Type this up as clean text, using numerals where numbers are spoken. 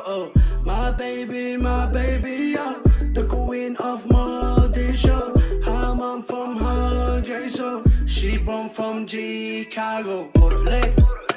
Oh. My baby, my baby, yeah. The queen of Mogadishu. Her mom from Hargeisa. She born from Chicago. Quruxley.